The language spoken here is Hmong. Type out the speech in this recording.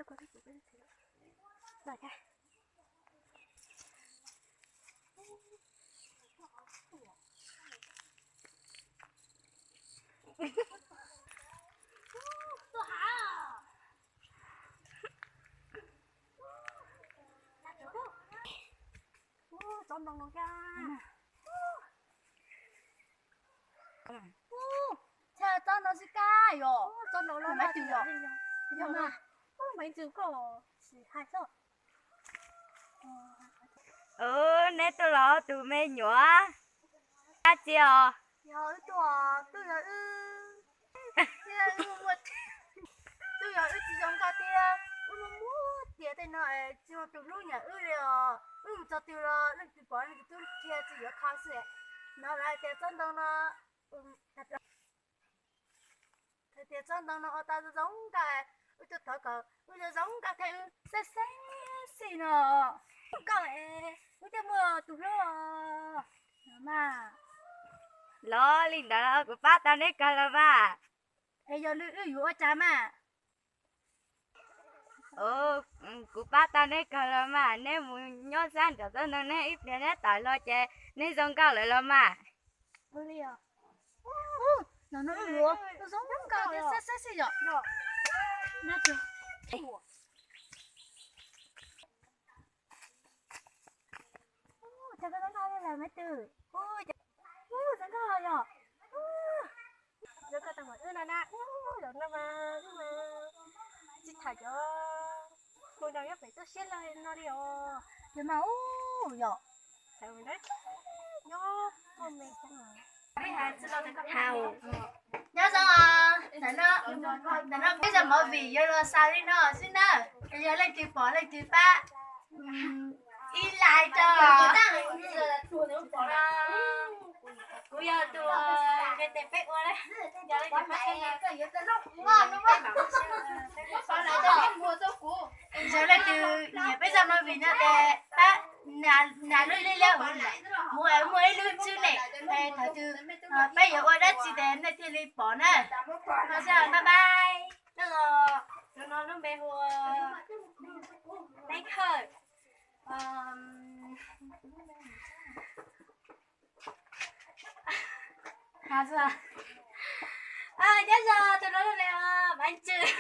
Tsob ntoo no kaj. Tsob ntoo no xwb kaj yom. Tsob ntoo no maiv twm yom. Yog mas, maiv twm koj sim hais xwb. Neb tuaj los tus me nyuam, dab tsi os? Yog wb tuaj, twb yog wb, twb yog wb tsis zoo nkauj thiab, wb muab muab tias tej no es tsis yog tus hlub nyiam wb li os. Wb mus txog twg los leej twg pom leej twg twb qhia tsis yuav kho xwb. No lawv hais tias tsob ntoo no, hais tias tsob ntoo no ua tau zoo nkauj, wb tuaj thov kom wb zoo nkauj thiab wb xab xab xij no. Zoo nkauj es wb thiaj muaj tus hlub os. Los li ntawd los kuv pab tau neb kawg los mas. Es yog li wb yuav ua cas mas? Kuv pab tau neb kawg los mas, neb mus nyob sab nram tsob ntoo, neb ib pliag neb tawm los ces neb zoo nkauj lawm los mas. Zoo nkauj thiab xab xab xij yom. Cov koj zoo nkauj li lawm maiv twm. Zoo nkauj yom. Zoo nkauj tau mas wb no na, zaum no mas wb mas tsis tham cov hu nrog nyob pem toj siab lawm no li os. Yog mas ub yom. Nyob zoo, ntawm no peb zaj movie yuav los xaus li no xwb na. Yog leej twg pom leej twg pab ib like rau. Kuv yog tus nqe tes peb ua, yog leej twg pab, yog leej twg nyiam peb zaj movie no ces pab nias lub leb hauv, muaj ib lub tswb ne, es thaum twg peb yuav ua dab tsi ces nej thiaj li pom na. No xwb, bye bye. Tus no lub npe hu ua Neb Khawj. Nyob zoo, tus no lub npe hu ua Maiv Ntsws.